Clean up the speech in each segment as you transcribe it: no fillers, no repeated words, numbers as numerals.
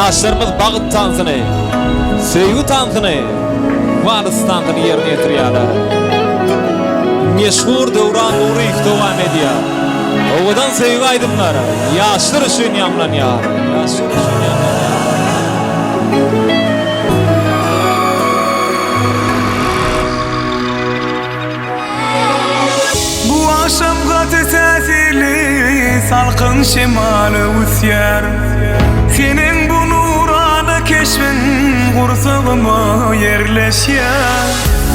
Ýaşlarymyz bagt tansyny, söýgi tansyny, wals tansyny ýerine ýetirýärler. Meşhur Döwran Nuryýew dowam edýär. Owadan söýgi aýdymlar ýaşlar üçin ýaňlanýar. Ýaşlar üçin ýaňlanýar. Bu agşam gaty täsirli salkyn şemal öwüsýär. Seniň bu nurana keşbiň gursagyma ýerleşýär.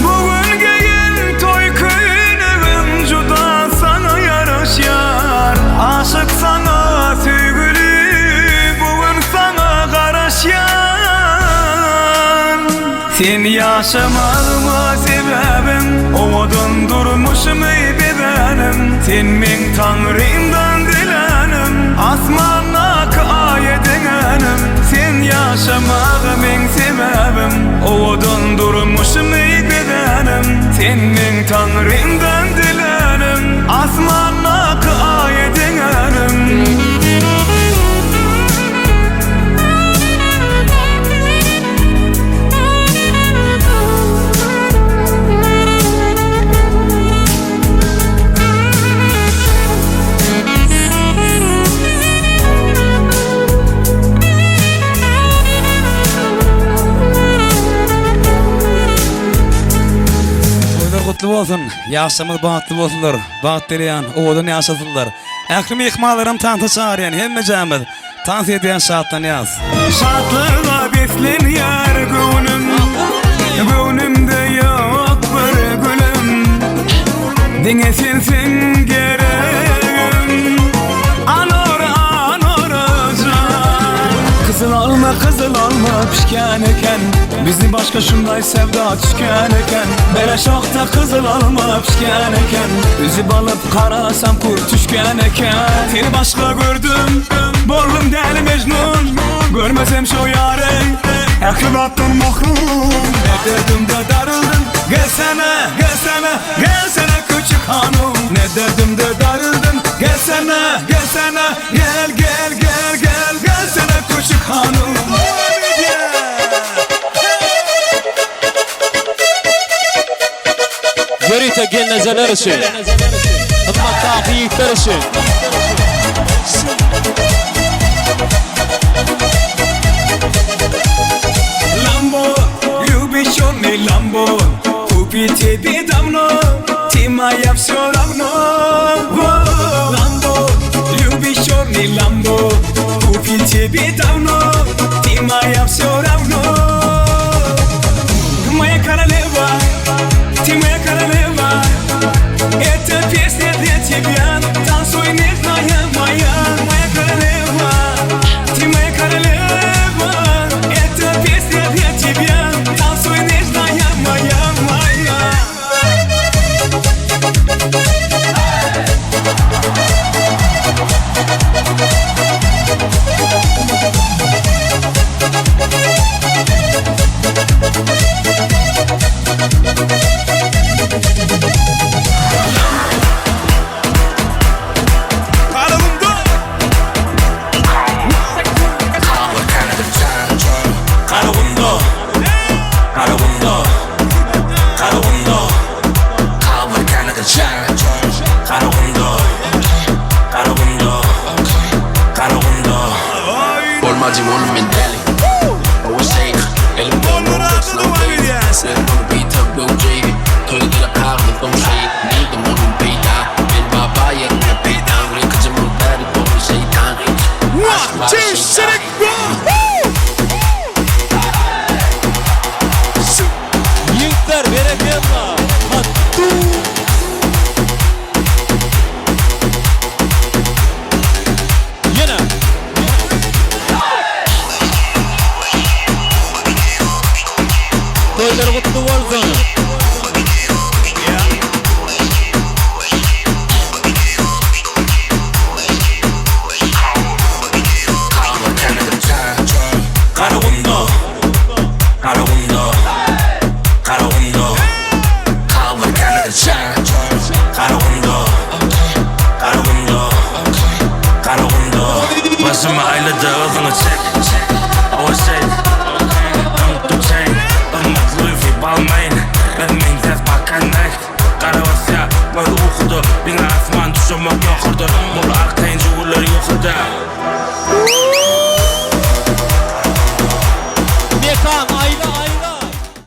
Bu gün geýen toý köýnegim juda saňa ýaraşýar. Aşyk saňa söýgüli bu gün saňa garaşýan. Sen ýaşamagyma sebäbim, Owadan durmuşymy bezänim. Sen meň Taňrymdan dilänim, Asmandaky Aýa deňänim. Sen ýaşamaga meň sebäbim, Owadan durmuşymy bezänim. Sen meň Taňrymdan dilänim, Asmandaky Aýa deňänim. Toýlar gutly bolsun, ýaşlarymyz bagtly bolsunlar, bagt dileýän, owadan ýaşasynlar. Ähli myhmanlaram tansa çagyrýan hemmejämiz. Tans edýän şatlanýas. Şatlyga beslenýär göwnüm Göwnümde ýok bir gülüm Diňe sensiň geregim Anor anor jan Gyzyl alma gyzyl alma pişken eken Bizi başga şunday sevda tüken eken Bere şahta gyzyl alma pişken eken Üzüp alyp karasam kurt tüşken eken Seni başga gördüm Boldum däli Mejnun Görmesem şo ýary Ähli zatdan mahrum Ne derdimde darıldym Gelsene, gelsene, gelsene küçük hanım Ne derdimde darıldım Gelsene, gelsene, gel gel gel gel Gelsene küçük hanım Ýörite gelnejeler üçin. Gymmatdaky ýigitler üçin. Lambo, любишь черный Lambo Купить тебе давно, ты моя все равно Lambo, любишь черный Lambo Купить тебе давно, ты моя все равно Моя королева, ты моя королева Эта песня для тебя Танцуй, нежная моя, моя королева Ты моя королева Эта песня для тебя Танцуй, нежная моя, моя Garagumda Garagumda Garagumda Garagumda Garagumda Garagumda Bolmajyň oglum men däli Owa şeýh Elimde Rolex no baby Men ony beýter döwjeýdi Toýa gele kagyzy soň şeýh Nirde munuň peýda Men baba ýerine peýda Gykyjym ol däli dogry şeýtan Aşyk bary şeýda Ýigitler berekella! Hatdu! Ýene! Toýlar gutly bolsun! Garagumda Garagumda Garagumda Garagumda Garagumda Garagumda Başymy aýlady yzyňy çek. Ahyrda.